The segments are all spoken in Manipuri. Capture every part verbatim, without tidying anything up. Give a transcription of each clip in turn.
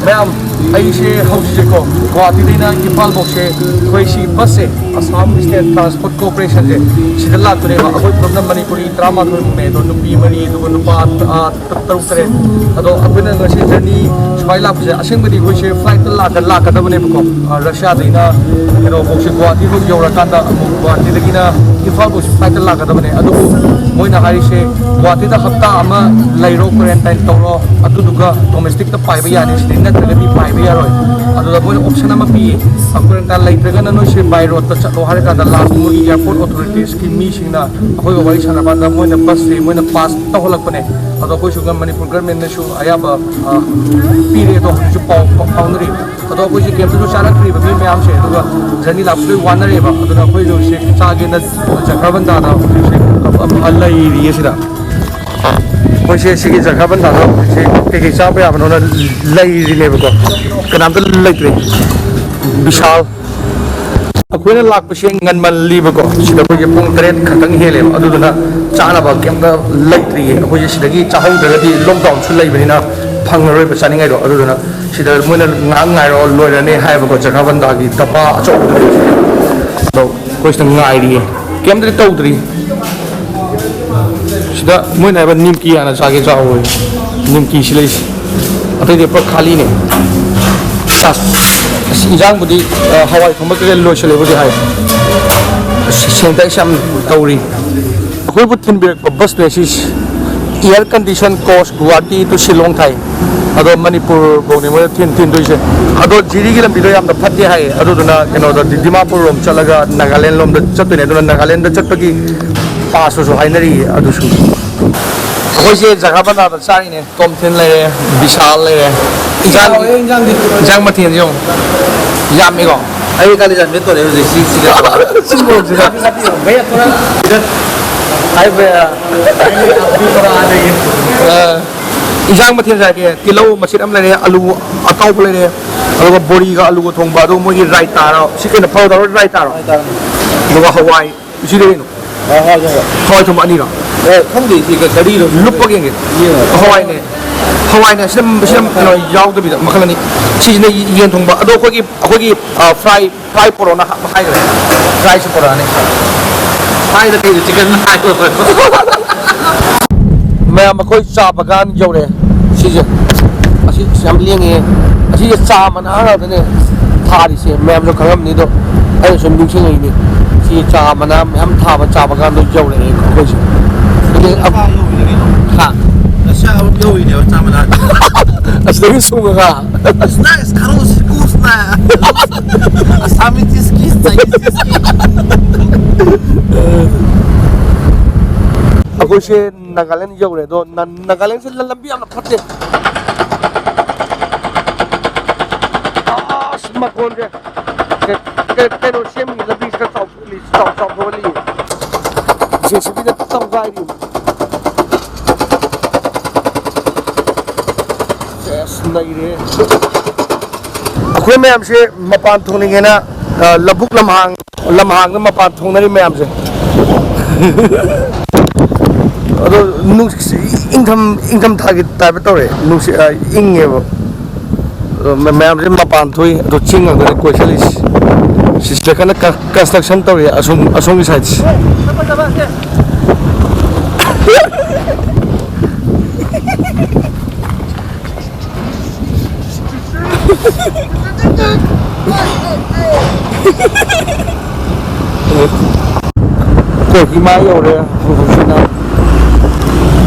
ꯃꯌꯥꯝ, ꯑꯩꯁꯦ ꯍꯧꯖꯤꯛꯁꯦꯀꯣ, ꯒꯨꯋꯥꯍꯥꯇꯤꯗꯩꯅ ꯏꯝꯐꯥꯜ ꯐꯥꯎꯁꯦ ꯑꯩꯈꯣꯏ ꯁꯤ ꯕꯁꯁꯦ, ꯑꯁꯥꯝ ꯁ꯭ꯇꯦꯠ ꯇ꯭ꯔꯥꯟꯁꯄꯣꯔꯠ ꯀꯣꯔꯄꯣꯔꯦꯁꯟꯁꯦ, ꯁꯤꯗ ꯂꯥꯛꯇꯣꯏꯅꯦꯕ꯫ ꯑꯩꯈꯣꯏ ꯄꯨꯂꯞꯅ ꯃꯅꯤꯄꯨꯔꯤ ꯇꯔꯥꯃꯥꯊꯣꯏꯃꯨꯛꯅꯦ, ꯑꯗꯣ ꯅꯨꯄꯤ ꯃꯔꯤ, ꯑꯗꯨꯒ ꯅꯨꯄꯥ, ꯑꯥ, ꯇꯔꯨꯛ ꯇꯔꯦꯠ꯫ ꯑꯗꯣ ꯑꯩꯈꯣꯏꯅ ꯉꯁꯤ ꯖꯔꯅꯤ ꯁꯨꯃꯥꯏꯅ ꯂꯥꯛꯄꯁꯦ, ꯑꯁꯦꯡꯕꯗꯤ ꯑꯩꯈꯣꯏꯁꯦ ꯐ꯭ꯂꯥꯏꯠꯇ ꯂꯥꯛꯀ ꯂꯥꯛꯀꯗꯕꯅꯦꯕꯀꯣ, ꯑꯥ, ꯔꯁꯤꯌꯥꯗꯩꯅ ꯀꯩꯅꯣꯐꯥꯎꯁꯦ, ꯒꯨꯋꯥꯍꯥꯇꯤꯐꯥꯎ ꯌꯧꯔꯀꯥꯟꯗ ꯑꯃꯨꯛ ꯒꯨꯋꯥꯍꯥꯇꯤꯗꯒꯤꯅ ꯏꯝꯐꯥꯜꯐꯥꯎꯁꯦ ꯐ꯭ꯂꯥꯏꯠꯇ ꯂꯥꯛꯀꯗꯕꯅꯦ꯫ ꯑꯗꯨꯕꯨ ꯃꯣꯏꯅ ꯍꯥꯏꯔꯤꯁꯦ, ꯒꯨꯋꯥꯍꯥꯇꯤꯗ ꯍꯞꯇꯥ ꯑꯃ ꯂꯩꯔꯣ, ꯀ꯭ꯋꯥꯔꯦꯟꯇꯥꯏꯟ ꯇꯧꯔꯣ, ꯑꯗꯨꯗꯨꯒ ꯗꯣꯃꯦꯁꯇꯤꯛꯇ ꯄꯥꯏꯕ ꯌꯥꯅꯤ ꯁꯤꯅꯤ, ꯅꯠꯇ꯭ꯔꯒꯗꯤ ꯄꯥꯏꯕ ꯌꯥꯔꯣꯏ꯫ ꯑꯗꯨꯗ ꯃꯣꯏꯅ ꯑꯣꯞꯁꯟ ꯑꯃ ꯄꯤꯌꯦ, ꯀ꯭ꯋꯥꯔꯦꯟꯇꯥꯏꯟ ꯂꯩꯇ꯭ꯔꯒꯅ ꯅꯣꯏꯁꯦ ꯕꯥꯏ ꯔꯣꯗꯇ ꯆꯠꯂꯣ ꯍꯥꯏꯔ ꯀꯥꯟꯗ, ꯂꯥꯁ ꯃꯣꯏꯒꯤ ꯑꯦꯌꯥꯔꯄꯣꯔꯠ ꯑꯣꯊꯣꯔꯤꯇꯤꯁꯀꯤ ꯃꯤꯁꯤꯡꯅ ꯑꯩꯈꯣꯏꯒ ꯋꯥꯔꯤ ꯁꯥꯟꯅꯕ ꯀꯥꯟꯗ, ꯃꯣꯏꯅ ꯕꯁꯁꯦ ꯃꯣꯏꯅ ꯄꯥꯁ ꯇꯧꯍꯜꯂꯛꯄꯅꯦ꯫ ꯑꯗꯣ ꯑꯩꯈꯣꯏꯁꯨ ꯃꯅꯤꯄꯨꯔ ꯒꯔꯃꯦꯟꯅꯁꯨ ꯑꯌꯥꯕ, ꯑ, ꯄꯤꯔꯦ꯫ ꯑꯗꯣ ꯍꯧꯖꯤꯛꯁꯨ ꯄꯥꯎ ꯐꯥꯎꯅꯔꯤ꯫ ꯑꯗꯣ ꯑꯩꯈꯣꯏꯁꯦ ꯀꯩꯝꯇꯁꯨ ꯆꯥꯔꯛꯇ꯭ꯔꯤꯕ ꯃꯤ ꯃꯌꯥꯝꯁꯦ, ꯑꯗꯨꯒ ꯖꯔꯅꯤ ꯂꯥꯛꯄꯗ ꯋꯥꯅꯔꯦꯕ꯫ ꯑꯗꯨꯅ ꯑꯩꯈꯣꯏꯁꯨ ꯍꯧꯖꯤꯛ ꯆꯥꯒꯦꯅ ꯖꯈ꯭ꯔꯕꯟꯗꯥꯗ ꯍꯧꯖꯤꯛꯁꯦ ꯂꯩꯔꯤꯌꯦ ꯁꯤꯗ꯫ ꯑꯩꯈꯣꯏꯁꯦ ꯁꯤꯒꯤ ꯖꯈ꯭ꯔꯕꯟꯗꯥꯗ ꯍꯧꯖꯤꯛꯁꯦ ꯀꯩꯀꯩ ꯆꯥꯕ ꯌꯥꯕꯅꯣꯅ ꯂꯩꯔꯤꯅꯦꯕꯀꯣ꯫ ꯀꯅꯥꯝꯇ ꯂꯩꯇ꯭ꯔꯦ꯫ ꯕꯤꯁꯥꯜ꯫ ꯑꯩꯈꯣꯏꯅ ꯂꯥꯛꯄꯁꯦ ꯉꯟꯃꯜꯂꯤꯕꯀꯣ꯫ ꯁꯤꯗ ꯑꯩꯈꯣꯏꯁꯦ ꯄꯨꯡ ꯇꯔꯦꯠ ꯈꯛꯇꯪ ꯍꯦꯜꯂꯦꯕ꯫ ꯑꯗꯨꯗꯨꯅ ꯆꯥꯅꯕ ꯀꯩꯝꯇ ꯂꯩꯇ꯭ꯔꯤꯌꯦ꯫ ꯑꯩꯈꯣꯏꯁꯦ ꯁꯤꯗꯒꯤ ꯆꯥꯍꯧꯗ꯭ꯔꯒꯗꯤ ꯂꯣꯛꯗꯥꯎꯟꯁꯨ ꯂꯩꯕꯅꯤꯅ ꯐꯪꯉꯔꯣꯏꯕ ꯆꯥꯅꯤꯡꯉꯥꯏꯗꯣ꯫ ꯑꯗꯨꯗꯨꯅ ꯁꯤꯗ ꯃꯣꯏꯅ ꯉꯥꯏꯍꯥꯛ ꯉꯥꯏꯔꯣ, ꯂꯣꯏꯔꯅꯤ ꯍꯥꯏꯌꯦꯕꯀꯣ, ꯖꯒꯥꯕꯟꯗꯥꯒꯤ ꯗꯕꯥ ꯑꯆꯧꯕꯗꯨ꯫ ꯑꯗꯣ ꯑꯩꯈꯣꯏ ꯁꯤꯗ ꯉꯥꯏꯔꯤꯌꯦ, ꯀꯩꯝꯇꯗꯤ ꯇꯧꯗ꯭ꯔꯤ꯫ ꯁꯤꯗ ꯃꯣꯏꯅ ꯍꯥꯏꯕ ꯅꯤꯝꯀꯤ ꯍꯥꯟꯅ ꯆꯥꯒꯦ ꯆꯥꯎꯋꯦ, ꯅꯤꯝꯀꯤ ꯁꯤ ꯂꯩꯁꯤ, ꯑꯇꯩꯗꯤ ꯄꯨꯔꯥ ꯈꯥꯂꯤꯅꯦ꯫ ꯆꯥ-, ꯑꯁ, ꯏꯟꯖꯥꯡꯕꯨꯗꯤ, ꯑ, ꯍꯋꯥꯏ ꯊꯣꯡꯕ ꯀꯩꯀꯩ ꯂꯣꯏꯁꯤꯜꯂꯦꯕꯨꯗꯤ ꯍꯥꯏ꯫ ꯑꯁ, ꯁꯦꯟꯇꯦꯛꯁ ꯌꯥꯝ ꯇꯧꯔꯤ꯫ ꯑꯩꯈꯣꯏꯕꯨ ꯊꯤꯟꯕꯤꯔꯛꯄ ꯕꯁꯅꯦ ꯁꯤꯁꯦ꯫ Air condition coach Guwahati to Shillong ꯊꯥꯏ꯫ ꯑꯗꯣ ꯃꯅꯤꯄꯨꯔ ꯐꯧꯅꯤ ꯃꯣꯏꯅ ꯊꯤꯟ-, ꯊꯤꯟꯗꯣꯏꯁꯦ꯫ ꯑꯗꯣ ꯖꯤꯔꯤꯒꯤ ꯂꯝꯕꯤꯗꯣ ꯌꯥꯝꯅ ꯐꯠꯇꯦ ꯍꯥꯏꯌꯦ꯫ ꯑꯗꯨꯗꯨꯅ ꯀꯩꯅꯣꯗ ꯗꯤ-, ꯗꯤꯃꯥꯄꯨꯔ ꯔꯣꯝ ꯆꯠꯂꯒ ꯅꯥꯒꯥꯂꯦꯟ ꯂꯣꯝꯗ ꯆꯠꯇꯣꯏꯅꯦ꯫ ꯑꯗꯨꯅ ꯅꯥꯒꯥꯂꯦꯟꯗ ꯆꯠꯄꯒꯤ ꯄꯥꯁꯇꯨꯁꯨ ꯍꯥꯏꯅꯔꯤꯌꯦ ꯑꯗꯨꯁꯨ꯫ ꯑꯩꯈꯣꯏꯁꯦ ꯖꯒꯥ ꯕꯟꯗꯥꯗ ꯆꯥꯔꯤꯅꯦ꯫ ꯇꯣꯝꯊꯤꯟ ꯂꯩꯔꯦ, ꯕꯤꯁꯥꯜ ꯂꯩꯔꯦ꯫ ꯏꯟꯖꯥꯡ, ꯍꯥꯎꯋꯦ ꯏꯟꯖꯥꯡꯗꯤ꯫ ꯏꯟꯖꯥꯡ ꯃꯊꯦꯜꯁꯦ ꯌꯦꯡꯉꯣ꯫ ꯌꯥꯝꯃꯤꯀꯣ? ꯑꯩ ꯀꯥꯂꯦꯖꯥ ꯃꯦꯠꯇꯣꯔꯦ ꯍꯧꯖꯤꯛ ꯁꯤ, ꯁꯤꯗ꯫ ꯁꯤ ꯃꯣꯔꯣꯛꯁꯤꯗ꯫ ꯍꯥꯏꯕ꯫ ꯑ, ꯏꯟꯖꯥꯡ ꯃꯊꯦꯜꯁꯦ ꯍꯥꯏꯔꯛꯀꯦ꯫ ꯇꯤꯜꯍꯧ ꯃꯆꯦꯠ ꯑꯃ ꯂꯩꯔꯦ, ꯑꯂꯨ ꯑꯇꯥꯎꯕ ꯂꯩꯔꯦ, ꯑꯗꯨꯒ ꯕꯣꯔꯤꯒ ꯑꯂꯨꯒ ꯊꯣꯡꯕ, ꯑꯗꯨꯒ ꯃꯣꯏꯒꯤ ꯔꯥꯏꯇꯥꯔꯣ? ꯁꯤ ꯀꯩꯅꯣ, ꯐꯧꯗꯧꯔ ꯔꯥꯏꯇꯥꯔꯣ? ꯔꯥꯏꯇꯥꯔꯣ꯫ ꯑꯗꯨꯒ ꯍꯋꯥꯏ꯫ ꯁꯤꯗ ꯀꯩꯅꯣ? ꯑ, ꯍꯣꯏ, ꯍꯣꯏ, ꯍꯣꯏ꯫ ꯍꯋꯥꯏ ꯊꯣꯡꯕ ꯑꯅꯤꯔꯣ? ꯑꯦ, ꯈꯪꯗꯦ, ꯁꯤ ꯀ-, ꯀꯔꯤꯅꯣ? ꯂꯨꯞꯄꯒ ꯌꯦꯡꯒꯦ꯫ ꯌꯦꯡꯉꯣ꯫ ꯍꯋꯥꯏꯅꯦ꯫ ꯍꯋꯥꯏꯅ ꯁꯤꯗ, ꯁꯤꯗ ꯀꯩꯅꯣ ꯌꯥꯎꯗꯕꯤꯗ ꯃꯈꯜ ꯑꯅꯤ꯫ ꯁꯤꯁꯤꯅ ꯌꯦꯟ ꯊꯣꯡꯕ꯫ ꯑꯗꯣ ꯑꯩꯈꯣꯏꯒꯤ, ꯑꯩꯈꯣꯏꯒꯤ, ꯑ, fry, fry ꯄꯣꯔꯛꯑꯣꯅ ꯍꯥ-, ꯍꯥꯏꯈ꯭ꯔꯦ꯫ Fryꯁꯨ ꯄꯣꯔꯛꯑꯅꯤ꯫ Fryꯗ ꯀꯩꯗ chicken ꯍꯥꯏꯕ? ꯃꯌꯥꯝ, ꯑꯩꯈꯣꯏ ꯆꯥ ꯕꯒꯥꯟ ꯌꯧꯔꯛꯑꯦ꯫ ꯁꯤꯁꯦ, ꯑꯁꯤ, ꯑꯁꯤ ꯌꯥꯝ ꯂꯦꯡꯉꯦ꯫ ꯑꯁꯤꯁꯦ ꯆꯥ ꯃꯅꯥ ꯉꯥꯛꯇꯅꯦ ꯊꯥꯔꯤꯁꯦ꯫ ꯃꯌꯥꯝꯁꯨ ꯈꯪꯉꯝꯅꯤ, ꯑꯗꯣ ꯑꯩꯅ ꯁꯨꯝ ꯅꯤꯡꯁꯤꯡꯉꯛꯏꯅꯦ꯫ ꯁꯤ ꯆꯥ ꯃꯅꯥ ꯃꯌꯥꯝ ꯊꯥꯕ ꯆꯥ ꯕꯒꯥꯟꯗꯣ ꯌꯧꯔꯛꯑꯦ ꯑꯩꯈꯣꯏꯁꯦ꯫ ꯑꯗꯩ ꯑ-, ꯆꯥ ꯌꯧꯔꯤꯅꯦ ꯀꯩꯅꯣ꯫ ꯍꯥ? ꯉꯁꯤ ꯑꯥ ꯌꯧꯔꯤꯅꯦꯕ ꯆꯥ ꯃꯅꯥ꯫ ꯑꯁꯤꯗꯒꯤ ꯁꯨꯡꯉꯒ꯫ Знаешь, хороший вкус на. Асамитиски, сагитиски. ꯑꯩꯈꯣꯏꯁꯦ ꯅꯥꯒꯥꯂꯦꯟ ꯌꯧꯔꯦ, ꯑꯗꯣ ꯅ-, ꯅꯥꯒꯥꯂꯦꯟꯁꯦ ꯂ-, ꯂꯝꯕꯤ ꯌꯥꯝꯅ ꯐꯠꯇꯦ꯫ ꯑꯁ, ꯃꯈꯣꯟꯁꯦ꯫ ꯀ-, ꯀ-, ꯀꯩꯅꯣ ꯁꯦꯝꯃꯤ, ꯂꯝꯕꯤ ꯈꯔ ꯆꯥꯎꯊꯣꯛꯍꯜꯂꯤ, ꯆꯥꯎ-, ꯆꯥꯎꯊꯣꯛꯍꯜꯂꯤ꯫ ꯖꯦ ꯁꯤ ꯕꯤꯅ ꯇꯧꯒꯥꯏꯔꯤ꯫ ꯑꯁ, ꯅꯩꯔꯦ꯫ ꯑꯩꯈꯣꯏ ꯃꯌꯥꯝꯁꯦ ꯃꯄꯥꯟ ꯊꯣꯛꯅꯤꯡꯉꯦꯅ, ꯑ, ꯂꯧꯕꯨꯛ ꯂꯝꯍꯥꯡ, ꯂꯝꯍꯥꯡꯗ ꯃꯄꯥꯟ ꯊꯣꯛꯅꯔꯤ ꯃꯌꯥꯝꯁꯦ꯫ ꯑꯗꯣ ꯅꯨꯡꯁꯤ-, ꯏꯪꯊꯝ-, ꯏꯪꯊꯝꯊꯥꯒꯤ type ꯇꯧꯔꯦ꯫ ꯅꯨꯡꯁꯤ-, ꯑ, ꯏꯪꯉꯦꯕ꯫ ꯑꯗꯣ ꯃ-, ꯃꯌꯥꯝꯁꯦ ꯃꯄꯥꯟ ꯊꯣꯛꯏ꯫ ꯑꯗꯣ ꯆꯤꯡ ꯉꯥꯛꯇꯅꯦ ꯀꯣꯏ ꯆꯠꯂꯤꯁꯦ꯫ ꯁꯤꯁꯇꯔ ꯀꯟꯅ ꯀ-, construction ꯇꯧꯔꯤ ꯑꯁꯣꯝ, ꯑꯁꯣꯝꯒꯤ sideꯁꯦ꯫ ꯀꯣꯍꯤꯃꯥ ꯌꯧꯔꯦ꯫ ꯍꯧꯖꯤꯛꯅ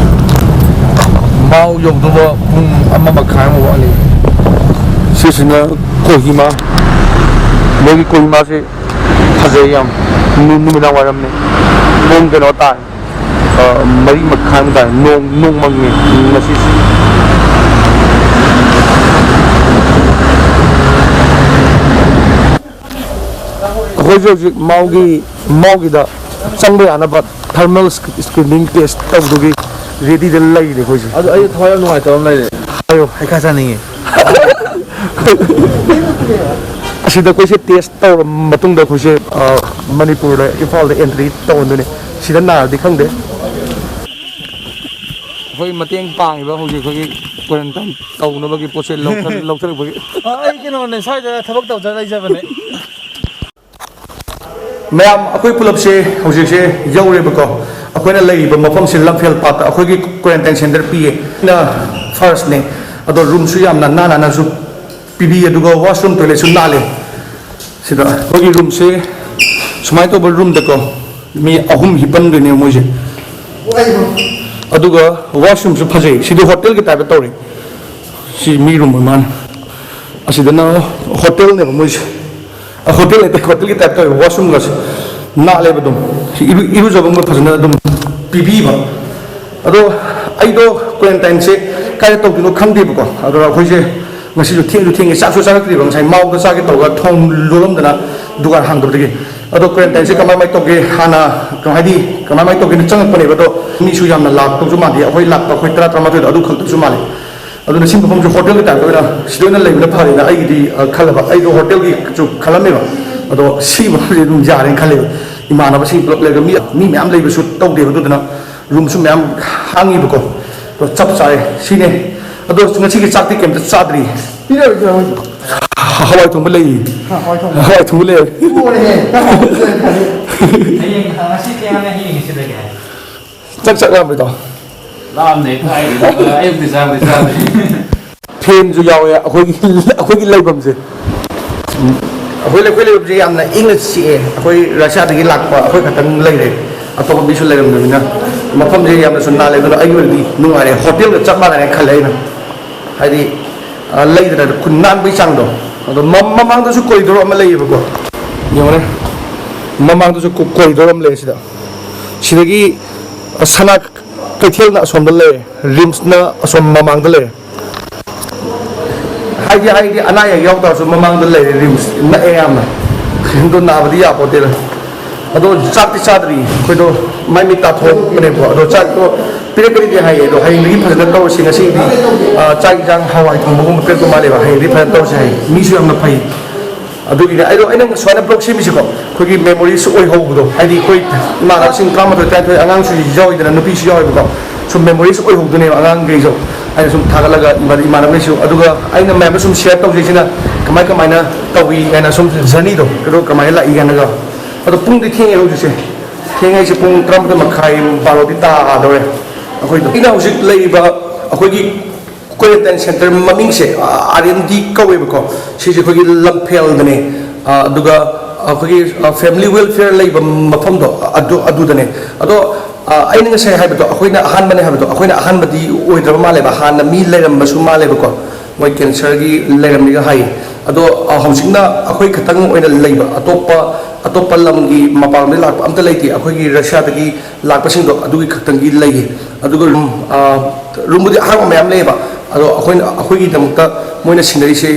ꯃꯥꯎ ꯌꯧꯗꯧꯕ ꯄꯨꯡ ꯑꯃ ꯃꯈꯥꯏꯃꯨꯛ ꯋꯥꯠꯂꯤ꯫ ꯁꯤꯁꯤꯅ ꯀꯣꯍꯤꯃꯥ꯫ ꯃꯣꯏꯒꯤ ꯀꯣꯍꯤꯃꯥꯁꯤ ꯐꯖꯩ ꯌꯥꯝ꯫ ꯅꯨ-, ꯅꯨꯃꯤꯗꯥꯡ ꯋꯥꯏꯔꯝꯅꯤ꯫ ꯄꯨꯡ ꯀꯩꯅꯣ ꯇꯥꯔꯦ꯫ ꯑ, ꯃꯔꯤ ꯃꯈꯥꯏꯃꯨꯛ ꯇꯥꯔꯦ꯫ ꯅꯣꯡ, ꯅꯣꯡ ꯃꯪꯉꯦ ꯉꯁꯤꯁꯦ꯫ ꯑꯩꯈꯣꯏꯁꯦ ꯍꯧꯖꯤꯛ ꯃꯥꯎꯒꯤ, ꯃꯥꯎꯒꯤꯗ ꯆꯪꯕ ꯌꯥꯅꯕ thermal sc-, screening test ꯇꯧꯕꯒꯤ readyꯗ ꯂꯩꯔꯦ ꯑꯩꯈꯣꯏꯁꯦ꯫ ꯑꯗꯨ ꯑꯩ ꯊꯋꯥꯏ ꯌꯥꯝ ꯅꯨꯡꯉꯥꯏꯇꯕ ꯑꯃ ꯂꯩꯔꯦ꯫ ꯍꯥꯏꯌꯣ꯫ ꯍꯩꯈꯥ ꯆꯥꯅꯤꯡꯉꯦ꯫ ꯑꯁꯤꯗ ꯑꯩꯈꯣꯏꯁꯦ test ꯇꯧꯔꯕ ꯃꯇꯨꯡꯗ ꯑꯩꯈꯣꯏꯁꯦ, ꯑ, ꯃꯅꯤꯄꯨꯔꯗ, ꯏꯝꯐꯥꯜꯗ entry ꯇꯧꯍꯟꯗꯣꯏꯅꯦ꯫ ꯁꯤꯗ ꯅꯥꯔꯗꯤ ꯈꯪꯗꯦ꯫ ꯑꯩꯈꯣꯏ ꯃꯇꯦꯡ ꯄꯥꯡꯉꯤꯕ ꯍꯧꯖꯤꯛ ꯑꯩꯈꯣꯏꯒꯤ quarantine ꯇꯧꯅꯕꯒꯤ ꯄꯣꯠ ꯆꯩ ꯂꯧꯊꯔꯛꯄꯒꯤ꯫ ꯑꯩ ꯀꯩꯅꯣꯅꯦ, ꯁ꯭ꯋꯥꯏꯗ ꯊꯕꯛ ꯇꯧꯖ ꯂꯩꯖꯕꯅꯦ꯫ ꯃꯌꯥꯝ ꯑꯩꯈꯣꯏ ꯄꯨꯂꯞꯁꯦ ꯍꯧꯖꯤꯛꯁꯦ ꯌꯧꯔꯦꯕꯀꯣ꯫ ꯑꯩꯈꯣꯏꯅ ꯂꯩꯔꯤꯕ ꯃꯐꯝꯁꯦ ꯂꯝꯐꯦꯜ ꯄꯥꯠꯇ ꯑꯩꯈꯣꯏꯒꯤ quarantine centre ꯄꯤꯌꯦ꯫ ꯑꯩꯅ first ꯅꯦ꯫ ꯑꯗꯣ room ꯁꯨ ꯌꯥꯝꯅ ꯅꯥꯟ ꯅꯥꯟꯅꯁꯨ ꯄꯤꯕꯤ, ꯑꯗꯨꯒ washroom toilet ꯁꯨ ꯅꯥꯜꯂꯦ꯫ ꯁꯤꯗ ꯑꯩꯈꯣꯏꯒꯤ room ꯁꯦ ꯁꯨꯃꯥꯏꯅ ꯇꯧꯕ room ꯗꯀꯣ ꯃꯤ ꯑꯍꯨꯝ ꯍꯤꯞꯄꯟꯗꯣꯏꯅꯦ ꯃꯣꯏꯁꯦ꯫ ꯑꯗꯨꯒ washroom ꯁꯨ ꯐꯖꯩ꯫ ꯁꯤꯗꯤ hotel ꯒꯤ type ꯇ ꯇꯧꯔꯦ꯫ ꯁꯤ ꯃꯤ room ꯑꯣꯏ ꯃꯥꯜꯂꯦ꯫ ꯑꯁꯤꯗꯅ hotel ꯅꯦꯕ ꯃꯣꯏꯁꯦ꯫ ꯑ, hotel ꯅꯠꯇꯦ, hotel ꯒꯤ type ꯇꯧꯋꯦ꯫ Washroom ꯒꯁꯦ ꯅꯥꯜꯂꯦꯕ ꯑꯗꯨꯝ꯫ ꯁꯤ ꯏꯔꯨ-, ꯏꯔꯨꯖꯐꯝꯒ ꯐꯖꯅ ꯑꯗꯨꯝ ꯄꯤꯕꯤꯕ꯫ ꯑꯗꯣ ꯑꯩꯗꯣ quarantine ꯁꯦ ꯀꯥꯏꯗ ꯇꯧꯗꯣꯏꯅꯣ ꯈꯪꯗꯦꯕꯀꯣ꯫ ꯑꯗꯣ ꯑꯩꯈꯣꯏꯁꯦ ꯉꯁꯤꯁꯨ ꯊꯦꯡꯁꯨ ꯊꯦꯡꯉꯦ, ꯆꯥꯛꯁꯨ ꯆꯥꯔꯛꯇ꯭ꯔꯤꯕ꯫ ꯉꯁꯥꯏ ꯃꯥꯎꯗ ꯆꯥꯒꯦ ꯇꯧꯔꯒ ꯊꯣꯡ ꯂꯣꯜꯂꯝꯗꯅ ꯗꯨꯀꯥꯟ ꯍꯥꯡꯗꯕꯗꯒꯤ꯫ ꯑꯗꯣ quarantine ꯁꯦ ꯀꯃꯥꯏ ꯀꯃꯥꯏ ꯇꯧꯒꯦ ꯍꯥꯟꯅ, ꯀꯩꯅꯣ ꯍꯥꯏꯗꯤ ꯀꯃꯥꯏ ꯀꯃꯥꯏ ꯇꯧꯒꯦꯅ ꯆꯪꯉꯛꯄꯅꯦꯕ꯫ ꯑꯗꯣ ꯃꯤꯁꯨ ꯌꯥꯝꯅ ꯂꯥꯛꯇꯧꯁꯨ ꯃꯥꯟꯗꯦ꯫ ꯑꯩꯈꯣꯏ ꯂꯥꯛꯄ ꯑꯩꯈꯣꯏ ꯇꯔꯥ ꯇꯔꯥꯃꯥꯊꯣꯏꯗꯣ ꯑꯗꯨ ꯈꯛꯇꯁꯨ ꯃꯥꯜꯂꯦ꯫ ꯑꯗꯨꯅ ꯁꯤ ꯃꯐꯝꯁꯦ hotel ꯒꯤ type ꯇ ꯑꯣꯏꯅ ꯁꯤꯗ ꯑꯣꯏꯅ ꯂꯩꯕꯅ ꯐꯔꯦꯅ ꯑꯩꯒꯤꯗꯤ, ꯑ, ꯈꯜꯂꯕ꯫ ꯑꯩꯗꯣ hotel ꯒꯤꯁꯨ ꯈꯜꯂꯝꯃꯦꯕ꯫ ꯑꯗꯣ ꯁꯤ ꯃꯐꯝꯁꯦ ꯑꯗꯨꯝ ꯌꯥꯔꯦꯅ ꯈꯜꯂꯦꯕ꯫ ꯏꯃꯥꯟꯅꯕꯁꯤꯡ ꯄꯨꯂꯞ ꯂꯩꯔꯒ ꯃꯤ, ꯃꯤ ꯃꯌꯥꯝ ꯂꯩꯕꯁꯨ ꯇꯧꯗꯦꯕ꯫ ꯑꯗꯨꯗꯨꯅ room ꯁꯨ ꯃꯌꯥꯝ ꯍꯥꯡꯉꯤꯕꯀꯣ꯫ ꯑꯗꯣ ꯆꯞ ꯆꯥꯔꯦ꯫ ꯁꯤꯅꯦ꯫ ꯑꯗꯣ ꯉꯁꯤꯒꯤ ꯆꯥꯛꯇꯤ ꯀꯩꯝꯇ ꯆꯥꯗ꯭ꯔꯤ꯫ ꯄꯤꯔꯣꯏ, ꯄꯤꯔꯣꯏ, ꯄꯤꯔꯣꯏ꯫ ꯍꯋꯥꯏ ꯊꯣꯡꯕ ꯂꯩ꯫ ꯍꯥ, ꯍꯋꯥꯏ ꯊꯣꯡꯕ꯫ ꯍꯋꯥꯏ ꯊꯣꯡꯕ ꯂꯩ꯫ ꯂꯣꯏꯔꯦꯍꯦ꯫ ꯍꯌꯦꯡ, ꯉꯁꯤ ꯊꯦꯡꯉꯅꯤ, ꯍꯌꯦꯡ ꯁꯤꯗꯒꯤ ꯍꯥꯏ꯫ ꯆꯥꯛ ꯆꯥꯛ ꯂꯥꯝꯕꯩꯗꯣ꯫ ꯂꯥꯝꯗꯦ, ꯀꯥꯏꯗꯩꯅꯣ? ꯑꯌꯨꯛꯇꯤ ꯆꯥꯕꯨꯗꯤ ꯆꯥꯗ꯭ꯔꯤ꯫ Fan ꯁꯨ ꯌꯥꯎꯋꯦ ꯑꯩꯈꯣꯏꯒꯤ, ꯑꯩꯈꯣꯏꯒꯤ ꯂꯩꯐꯝꯁꯦ꯫ ꯑꯩꯈꯣꯏ, ꯑꯩꯈꯣꯏ ꯂꯩꯐꯝꯁꯦ ꯌꯥꯝꯅ ꯏꯪꯅ ꯆꯤꯛꯑꯦ꯫ ꯑꯩꯈꯣꯏ Russia ꯗꯒꯤ ꯂꯥꯛꯄ ꯑꯩꯈꯣꯏ ꯈꯛꯇꯪ ꯂꯩꯔꯦ꯫ ꯑꯇꯣꯞꯄ ꯃꯤꯁꯨ ꯂꯩꯔꯝꯗꯕꯅꯤꯅ꯫ ꯃꯐꯝꯁꯦ ꯌꯥꯝꯅꯁꯨ ꯅꯥꯜꯂꯦ꯫ ꯑꯗꯨꯅ ꯑꯩꯒꯤ ꯑꯣꯏꯅꯗꯤ ꯅꯨꯡꯉꯥꯏꯔꯦ꯫ Hotel ꯒ ꯆꯞ ꯃꯥꯟꯅꯔꯦ ꯈꯜꯂꯦ ꯑꯩꯅ꯫ ꯍꯥꯏꯗꯤ, ꯑ, ꯂꯩꯗꯅ ꯈꯨꯟ ꯅꯥꯟꯕꯒꯤ ꯆꯥꯡꯗꯣ꯫ ꯑꯗꯣ ꯃ-, ꯃꯃꯥꯡꯗꯁꯨ corridor ꯑꯃ ꯂꯩꯌꯦꯕꯀꯣ꯫ ꯌꯦꯡꯉꯨꯅꯦ꯫ ꯃꯃꯥꯡꯗꯁꯨ ꯀꯣ-, corridor ꯑꯃ ꯂꯩꯌꯦ ꯁꯤꯗ꯫ ꯁꯤꯗꯒꯤ, ꯑ, ꯁꯅꯥ ꯀꯩꯊꯦꯜꯅ ꯑꯁꯣꯝꯗ ꯂꯩꯔꯦ, RIMS ꯅ ꯑꯁꯣꯝ ꯃꯃꯥꯡꯗ ꯂꯩꯔꯦ꯫ ꯍꯥꯏꯗꯤ, ꯍꯥꯏꯗꯤ ꯑꯅꯥ ꯑꯌꯦꯛ ꯌꯥꯎ ꯇꯥꯔꯁꯨ ꯃꯃꯥꯡꯗ ꯂꯩꯔꯦ, RIMS ꯅꯛꯑꯦ ꯌꯥꯝꯅ꯫ ꯑꯗꯣ ꯅꯥꯕꯗꯤ ꯌꯥꯄꯣꯠꯇꯦꯗ꯫ ꯑꯗꯣ ꯆꯥꯛꯇꯤ ꯆꯥꯗ꯭ꯔꯤ ꯑꯩꯈꯣꯏꯗꯣ, ꯃꯥꯏ ꯃꯤꯠ ꯇꯥꯊꯣꯛꯄꯅꯦꯕꯀꯣ꯫ ꯑꯗꯣ ꯆꯥꯛꯇꯣ ꯄꯤꯔꯛꯀꯅꯤꯗꯤ ꯍꯥꯏꯌꯦ, ꯑꯗꯣ ꯍꯌꯦꯡꯗꯒꯤ ꯐꯖꯅ ꯇꯧꯔꯁꯤ꯫ ꯉꯁꯤꯗꯤ, ꯑ, ꯆꯥꯛ ꯏꯟꯖꯥꯡ ꯍꯋꯥꯏ ꯊꯣꯡꯕꯒꯨꯝꯕ ꯄꯤꯔꯛꯇꯧ ꯃꯥꯜꯂꯦꯕ꯫ ꯍꯌꯦꯡꯗꯤ ꯐꯖꯅ ꯇꯧꯔꯁꯦ ꯍꯥꯏꯌꯦ꯫ ꯃꯤꯁꯨ ꯌꯥꯝꯅ ꯐꯩ꯫ ꯑꯗꯨꯒꯤꯅꯦ ꯑꯩꯗꯣ, ꯑꯩꯅ ꯁꯨꯃꯥꯏꯅ vlog ꯁꯦꯝꯃꯤꯁꯤꯀꯣ, ꯑꯩꯈꯣꯏꯒꯤ memory ꯁꯨ ꯑꯣꯏꯍꯧꯕꯗꯣ꯫ ꯍꯥꯏꯗꯤ ꯑꯩꯈꯣꯏ ꯏꯃꯥꯟꯅꯕꯁꯤꯡ ꯇꯔꯥꯃꯥꯊꯣꯏ, ꯇꯔꯥꯅꯤꯊꯣꯏ, ꯑꯉꯥꯡꯁꯨ ꯌꯥꯎꯋꯤꯗꯅ, ꯅꯨꯄꯤꯁꯨ ꯌꯥꯎꯋꯦꯕꯀꯣ꯫ ꯁꯨꯝ ꯃꯦꯃꯣꯔꯤꯁ ꯑꯣꯏꯍꯧꯗꯣꯏꯅꯦꯕ ꯑꯉꯥꯡꯈꯩꯁꯨ꯫ ꯑꯩꯅ ꯁꯨꯝ ꯊꯥꯒꯠꯂꯒ ꯏꯃꯥꯟꯅꯕꯈꯩꯁꯨ, ꯑꯗꯨꯒ ꯑꯩꯅ ꯃꯌꯥꯝꯗ ꯁꯨꯝ ꯁꯤꯌꯔ ꯇꯧꯖꯩꯁꯤꯅ ꯀꯃꯥꯏ ꯀꯃꯥꯏꯅ ꯇꯧꯏ ꯀꯥꯏꯅ, ꯁꯨꯝ ꯖꯔꯅꯤꯗꯣ ꯑꯗꯣ ꯀꯃꯥꯏꯅ ꯂꯥꯛꯏ ꯀꯥꯏꯅꯒ꯫ ꯑꯗꯣ ꯄꯨꯡꯗꯤ ꯊꯦꯡꯉꯦ ꯍꯧꯖꯤꯛꯁꯦ꯫ ꯊꯦꯡꯉꯦ ꯍꯥꯏꯁꯦ ꯄꯨꯡ ꯇꯔꯥꯃꯥꯊꯣꯏ ꯃꯈꯥꯏ, ꯕꯥꯔꯣꯗꯤ ꯇꯥꯗꯧꯔꯦ꯫ ꯑꯩꯈꯣꯏꯗꯣ ꯑꯩꯅ ꯍꯧꯖꯤꯛ ꯂꯩꯔꯤꯕ ꯑꯩꯈꯣꯏꯒꯤ ꯀ꯭ꯋꯥꯔꯦꯟꯇꯥꯏꯟ ꯁꯦꯟꯇꯔ ꯃꯃꯤꯡꯁꯦ ꯑꯥꯔ ꯑꯦꯟ ꯗꯤ ꯀꯧꯋꯦꯕꯀꯣ꯫ ꯁꯤꯁꯦ ꯑꯩꯈꯣꯏꯒꯤ ꯂꯝꯐꯦꯜꯗꯅꯦ꯫ ꯑꯗꯨꯒ ꯑꯩꯈꯣꯏꯒꯤ ꯐꯦꯃꯤꯂꯤ ꯋꯦꯜꯐꯤꯌꯔ ꯂꯩꯕ ꯃꯐꯝꯗꯣ ꯑꯗꯨ ꯑꯗꯨꯗꯅꯦ꯫ ꯑꯗꯣ ꯑꯩꯅ ꯉꯁꯥꯏ ꯍꯥꯏꯕꯗꯣ ꯑꯩꯈꯣꯏꯅ ꯑꯍꯥꯟꯕꯅꯦ ꯍꯥꯏꯕꯗꯣ, ꯑꯩꯈꯣꯏꯅ ꯑꯍꯥꯟꯕꯗꯤ ꯑꯣꯏꯗ꯭ꯔꯕ ꯃꯥꯜꯂꯦꯕ, ꯍꯥꯟꯅ ꯃꯤ ꯂꯩꯔꯝꯕꯁꯨ ꯃꯥꯜꯂꯦꯕꯀꯣ꯫ ꯃꯣꯏ ꯀꯦꯟꯁꯔꯒꯤ ꯂꯩꯔꯝꯃꯤꯒ ꯍꯥꯏꯌꯦ꯫ ꯑꯗꯣ ꯍꯧꯖꯤꯛꯅ ꯑꯩꯈꯣꯏ ꯈꯛꯇꯪ ꯑꯣꯏꯅ ꯂꯩꯕ, ꯑꯇꯣꯞꯄ ꯑꯇꯣꯞꯄ ꯂꯝꯒꯤ ꯃꯄꯥꯟꯂꯣꯝꯗꯒꯤ ꯂꯥꯛꯄ ꯑꯝꯇ ꯂꯩꯇꯦ꯫ ꯑꯩꯈꯣꯏꯒꯤ ꯔꯁꯤꯌꯥꯗꯒꯤ ꯂꯥꯛꯄꯁꯤꯡꯗꯣ ꯑꯗꯨꯒꯤ ꯈꯛꯇꯪꯒꯤ ꯂꯩꯌꯦ꯫ ꯑꯗꯨꯒ ꯔꯨꯝ ꯔꯨꯝꯕꯨꯗꯤ ꯑꯍꯥꯡꯕ ꯃꯌꯥꯝ ꯂꯩꯌꯦꯕ꯫ ꯑꯗꯣ ꯑꯩꯈꯣꯏꯅ, ꯑꯩꯈꯣꯏꯒꯤꯗꯃꯛꯇ ꯃꯣꯏꯅ ꯁꯤꯟꯅꯔꯤꯁꯦ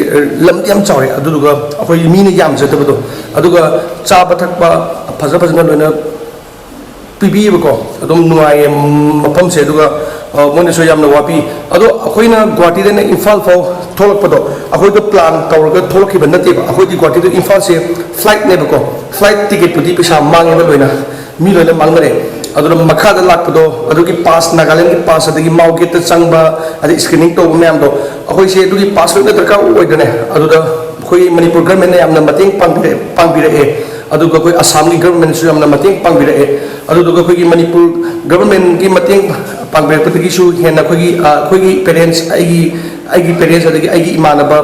ꯂꯝꯗꯤ ꯌꯥꯝ ꯆꯥꯎꯋꯦ꯫ ꯑꯗꯨꯗꯨꯒ ꯑꯩꯈꯣꯏ ꯃꯤꯅ ꯌꯥꯝꯖꯗꯕꯗꯣ, ꯑꯗꯨꯒ ꯆꯥꯕ ꯊꯛꯄ ꯐꯖ ꯐꯖꯅ ꯂꯣꯏꯅ ꯄꯤꯕꯤꯌꯦꯕꯀꯣ꯫ ꯑꯗꯨꯝ ꯅꯨꯡꯉꯥꯏꯌꯦ ꯃꯐꯝꯁꯦ꯫ ꯑꯗꯨꯒ ꯃꯣꯏꯅꯁꯨ ꯌꯥꯝꯅ ꯋꯥꯕꯤ꯫ ꯑꯗꯣ ꯑꯩꯈꯣꯏꯅ ꯒꯨꯍꯥꯇꯤꯗꯩꯅ ꯏꯝꯐꯥꯜ ꯐꯥꯎ ꯊꯣꯛꯂꯛꯄꯗꯣ ꯑꯩꯈꯣꯏꯗꯣ ꯄ꯭ꯂꯥꯟ ꯇꯧꯔꯒ ꯊꯣꯛꯂꯛꯈꯤꯕ ꯅꯠꯇꯦꯕ꯫ ꯑꯩꯈꯣꯏꯗꯤ ꯒꯨꯍꯥꯇꯤꯗ ꯏꯝꯐꯥꯜꯁꯦ ꯐ꯭ꯂꯥꯏꯠꯅꯦꯕꯀꯣ꯫ ꯐ꯭ꯂꯥꯏꯠ ꯇꯤꯀꯦꯠꯄꯨꯗꯤ ꯄꯩꯁꯥ ꯃꯥꯡꯉꯦꯕ ꯂꯣꯏꯅ, ꯃꯤ ꯂꯣꯏꯅ ꯃꯥꯡꯅꯔꯦ꯫ ꯑꯗꯨꯅ ꯃꯈꯥꯗ ꯂꯥꯛꯄꯗꯣ ꯑꯗꯨꯒꯤ ꯄꯥꯁ, ꯅꯥꯒꯥꯂꯦꯟꯒꯤ ꯄꯥꯁ, ꯑꯗꯒꯤ ꯃꯥꯎ ꯒꯦꯠꯇ ꯆꯪꯕ, ꯑꯗꯩ ꯁ꯭ꯀ꯭ꯔꯤꯅꯤꯡ ꯇꯧꯕ ꯃꯌꯥꯝꯗꯣ, ꯑꯩꯈꯣꯏꯁꯦ ꯑꯗꯨꯒꯤ ꯄꯥꯁ ꯂꯣꯏꯅ ꯗꯔꯀꯥꯔ ꯑꯣꯏꯗꯅꯦ꯫ ꯑꯗꯨꯗ ꯑꯩꯈꯣꯏ ꯃꯅꯤꯄꯨꯔ ꯒꯔꯃꯦꯟꯅ ꯌꯥꯝꯅ ꯃꯇꯦꯡ ꯄꯥꯡꯕꯤꯔꯛꯑꯦ, ꯄꯥꯡꯕꯤꯔꯛꯑꯦ꯫ ꯑꯗꯨꯒ ꯑꯩꯈꯣꯏ ꯑꯁꯥꯝꯒꯤ ꯒꯔꯃꯦꯟꯁꯨ ꯌꯥꯝꯅ ꯃꯇꯦꯡ ꯄꯥꯡꯕꯤꯔꯛꯑꯦ꯫ ꯑꯗꯨꯗꯨꯒ ꯑꯩꯈꯣꯏꯒꯤ ꯃꯅꯤꯄꯨꯔ ꯒꯔꯃꯦꯟꯒꯤ ꯃꯇꯦꯡ ꯄꯥꯡꯕꯤꯔꯛꯄꯗꯒꯤꯁꯨ ꯍꯦꯟꯅ ꯑꯩꯈꯣꯏꯒꯤ ꯑꯩꯈꯣꯏꯒꯤ ꯄꯦꯔꯦꯟꯁ, ꯑꯩꯒꯤ ꯑꯩꯒꯤ ꯄꯦꯔꯦꯟꯁ, ꯑꯗꯒꯤ ꯑꯩꯒꯤ ꯏꯃꯥꯟꯅꯕ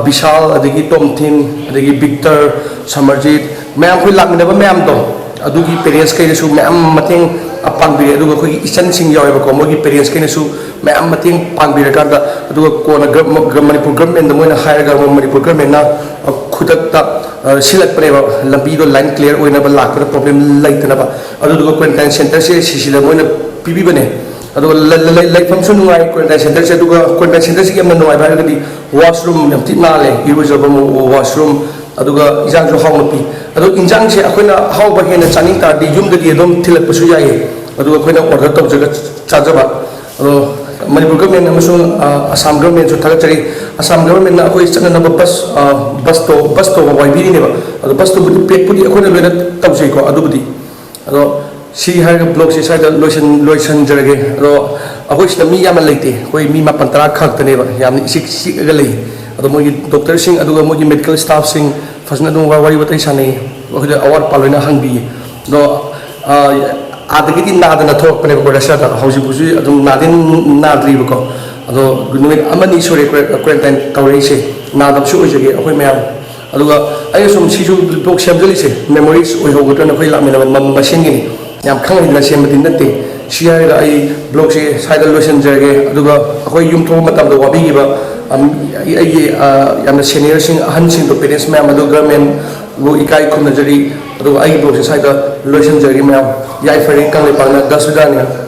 ꯕꯤꯁꯥꯜ, ꯑꯗꯒꯤ ꯇꯣꯝꯊꯤꯟ, ꯑꯗꯒꯤ ꯕꯤꯛꯇꯔ, ꯁꯃꯔꯖꯤꯠ, ꯃꯌꯥꯝ ꯑꯩꯈꯣꯏ ꯂꯥꯛꯃꯤꯟꯅꯕ ꯃꯌꯥꯝꯗꯣ, ꯑꯗꯨꯒꯤ ꯄꯦꯔꯦꯟꯁꯈꯩꯅꯁꯨ ꯃꯌꯥꯝ ꯃꯇꯦꯡ ꯄꯥꯡꯕꯤꯔꯛꯑꯦ꯫ ꯑꯗꯨꯒ ꯑꯩꯈꯣꯏꯒꯤ ꯏꯆꯟꯁꯤꯡ ꯌꯥꯎꯋꯦꯕꯀꯣ, ꯃꯣꯏꯒꯤ ꯄꯦꯔꯦꯟꯁꯈꯩꯅꯁꯨ ꯃꯌꯥꯝ ꯃꯇꯦꯡ ꯄꯥꯡꯕꯤꯔꯀꯥꯟꯗ, ꯑꯗꯨꯒ ꯀꯣꯟꯅ ꯃꯅꯤꯄꯨꯔ ꯒꯔꯃꯦꯟꯗ ꯃꯣꯏꯅ ꯍꯥꯏꯔꯒ, ꯃꯅꯤꯄꯨꯔ ꯒꯔꯃꯦꯟꯅ ꯈꯨꯗꯛꯇ ꯁꯤꯜꯂꯛꯄꯅꯦꯕ, ꯂꯝꯕꯤꯗꯣ ꯂꯥꯏꯟ ꯀ꯭ꯂꯤꯌꯥꯔ ꯑꯣꯏꯅꯕ, ꯂꯥꯛꯄꯗ ꯄ꯭ꯔꯣꯕ꯭ꯂꯦꯝ ꯂꯩꯇꯅꯕ꯫ ꯑꯗꯨꯗꯨꯒ ꯀ꯭ꯋꯥꯔꯦꯟꯇꯥꯏꯟ ꯁꯦꯟꯇꯔꯁꯦ ꯁꯤꯁꯤꯗ ꯃꯣꯏꯅ ꯄꯤꯕꯤꯕꯅꯦ꯫ ꯑꯗꯨꯒ ꯂꯩꯐꯝꯁꯨ ꯅꯨꯡꯉꯥꯏ ꯀ꯭ꯋꯥꯔꯦꯟꯇꯥꯏꯟ ꯁꯦꯟꯇꯔꯁꯦ꯫ ꯑꯗꯨꯒ ꯀ꯭ꯋꯥꯔꯦꯟꯇꯥꯏꯟ ꯁꯦꯟꯇꯔꯁꯤꯒꯤ ꯌꯥꯝꯅ ꯅꯨꯡꯉꯥꯏꯕ ꯍꯥꯏꯔꯒꯗꯤ ꯋꯥꯁꯔꯨꯝ ꯌꯥꯝ ꯊꯤ ꯅꯥꯜꯂꯦ, ꯏꯔꯨꯖꯕ ꯋꯥꯁꯔꯨꯝ꯫ ꯑꯗꯨꯒ ꯏꯟꯖꯥꯡꯁꯨ ꯍꯥꯎꯅ ꯄꯤ꯫ ꯑꯗꯣ ꯏꯟꯖꯥꯡꯁꯦ ꯑꯩꯈꯣꯏꯅ ꯑꯍꯥꯎꯕ ꯍꯦꯟꯅ ꯆꯥꯅꯤꯡ ꯇꯥꯔꯗꯤ ꯌꯨꯝꯗꯒꯤ ꯑꯗꯨꯝ ꯊꯤꯜꯂꯛꯄꯁꯨ ꯌꯥꯏꯌꯦ꯫ ꯑꯗꯨꯒ ꯑꯩꯈꯣꯏꯅ ꯑꯣꯔꯗꯔ ꯇꯧꯖꯔꯒ ꯆꯥꯖꯕ꯫ ꯑꯗꯣ ꯃꯅꯤꯄꯨꯔ ꯒꯔꯃꯦꯟ ꯑꯃꯁꯨꯡ ꯑꯁꯥꯝ ꯒꯔꯃꯦꯟꯁꯨ ꯊꯥꯒꯠꯆꯔꯤ꯫ ꯑꯁꯥꯝ ꯒꯔꯃꯦꯟꯅ ꯑꯩꯈꯣꯏ ꯆꯠꯅꯅꯕ ꯕꯁ, ꯕꯁꯇꯣ ꯕꯁꯇꯣ ꯋꯥꯏꯕꯤꯔꯤꯅꯦꯕ꯫ ꯑꯗꯣ ꯕꯁꯇꯨꯕꯨꯗꯤ ꯄꯦꯛꯄꯨꯗꯤ ꯑꯩꯈꯣꯏꯅ ꯂꯣꯏꯅ ꯇꯧꯖꯩꯀꯣ꯫ ꯑꯗꯨꯕꯨꯗꯤ ꯑꯗꯣ ꯁꯤ ꯍꯥꯏꯔꯒ ꯕ꯭ꯂꯣꯛꯁꯦ ꯁ꯭ꯋꯥꯏꯗ ꯂꯣꯏꯁꯟ ꯂꯣꯏꯁꯟꯖꯔꯒꯦ꯫ ꯑꯗꯣ ꯑꯩꯈꯣꯏ ꯁꯤꯗ ꯃꯤ ꯌꯥꯝꯅ ꯂꯩꯇꯦ, ꯑꯩꯈꯣꯏ ꯃꯤ ꯃꯥꯄꯟ ꯇꯔꯥ ꯈꯛꯇꯅꯦꯕ ꯌꯥꯝꯅ ꯏꯆꯤꯛ ꯆꯤꯛꯑꯒ ꯂꯩ꯫ ꯑꯗꯣ ꯃꯣꯏꯒꯤ ꯗꯣꯛꯇꯔꯁꯤꯡ ꯑꯗꯨꯒ ꯃꯣꯏꯒꯤ ꯃꯦꯗꯤꯀꯦꯜ ꯁ꯭ꯇꯥꯐꯁꯤꯡ ꯐꯖꯅ ꯑꯗꯨꯝ ꯋꯥ- ꯋꯥꯔꯤ ꯋꯥꯇꯥꯏ ꯁꯥꯟꯅꯩ, ꯑꯩꯈꯣꯏꯗ ꯑꯋꯥꯠ ꯑꯄꯥ ꯂꯣꯏꯅ ꯍꯪꯕꯤꯌꯦ꯫ ꯑꯗꯣ ꯑꯥ, ꯑꯥꯗꯒꯤꯗꯤ ꯅꯥꯗꯅ ꯊꯣꯛꯂꯛꯄꯅꯦꯕꯀꯣ ꯔꯁꯤꯌꯥꯗ, ꯍꯧꯖꯤꯛ ꯐꯥꯎꯁꯨ ꯑꯗꯨꯝ ꯅꯥꯗꯤ ꯅꯥꯗ꯭ꯔꯤꯕꯀꯣ꯫ ꯑꯗꯣ ꯅꯨꯃꯤꯠ ꯑꯃꯅꯤ ꯁꯨꯔꯦ ꯀ꯭ꯋꯥꯔꯦꯟꯇꯥꯏꯟ ꯇꯧꯔꯛꯏꯁꯦ, ꯅꯥꯗꯕꯁꯨ ꯑꯣꯏꯖꯒꯦ ꯑꯩꯈꯣꯏ ꯃꯌꯥꯝ꯫ ꯑꯗꯨꯒ ꯑꯩꯅ ꯁꯨꯝ ꯁꯤꯁꯨ ꯕ꯭ꯂꯣꯛ ꯁꯦꯝꯖꯤꯜꯂꯤꯁꯦ ꯃꯦꯃꯣꯔꯤꯁ ꯑꯣꯏꯍꯧꯒꯗ꯭ꯔꯅ ꯑꯩꯈꯣꯏ ꯂꯥꯛꯃꯤꯟꯅꯕ ꯃ- ꯃꯁꯦꯟꯒꯤꯅꯤ꯫ ꯌꯥꯝ ꯈꯪꯍꯩꯗꯅ ꯁꯦꯝꯕꯗꯤ ꯅꯠꯇꯦ꯫ ꯁꯤ ꯍꯥꯏꯔꯒ ꯑꯩ ꯕ꯭ꯂꯣꯛꯁꯦ ꯁ꯭ꯋꯥꯏꯗ ꯂꯣꯏꯁꯤꯟꯖꯔꯒꯦ꯫ ꯑꯗꯨꯒ ꯑꯩꯈꯣꯏ ꯌꯨꯝ ꯊꯣꯛꯄ ꯃꯇꯝꯗ ꯋꯥꯕꯤꯈꯤꯕ, ꯑꯝ, ꯑꯩ- ꯑꯩꯒꯤ, ꯑ, ꯌꯥꯝꯅ ꯁꯦꯅꯤꯌꯔꯁꯤꯡ, ꯑꯍꯟꯁꯤꯡꯗꯣ, ꯄꯦꯔꯦꯟꯁ ꯃꯌꯥꯝ ꯑꯗꯣ ꯒꯔꯃꯦꯟꯕꯨ ꯏꯀꯥꯏ ꯈꯨꯝꯅꯖꯔꯤ꯫ ꯑꯗꯨꯒ ꯑꯩꯒꯤ ꯕ꯭ꯂꯣꯛꯁꯦ ꯁ꯭ꯋꯥꯏꯗ ꯂꯣꯏꯁꯤꯟꯖꯔꯒꯦ ꯃꯌꯥꯝ꯫ ꯌꯥꯏꯐꯔꯦ ꯀꯪꯂꯩꯄꯥꯛꯅ꯫ ꯗꯁ ꯕꯤꯗꯥꯅꯤ꯫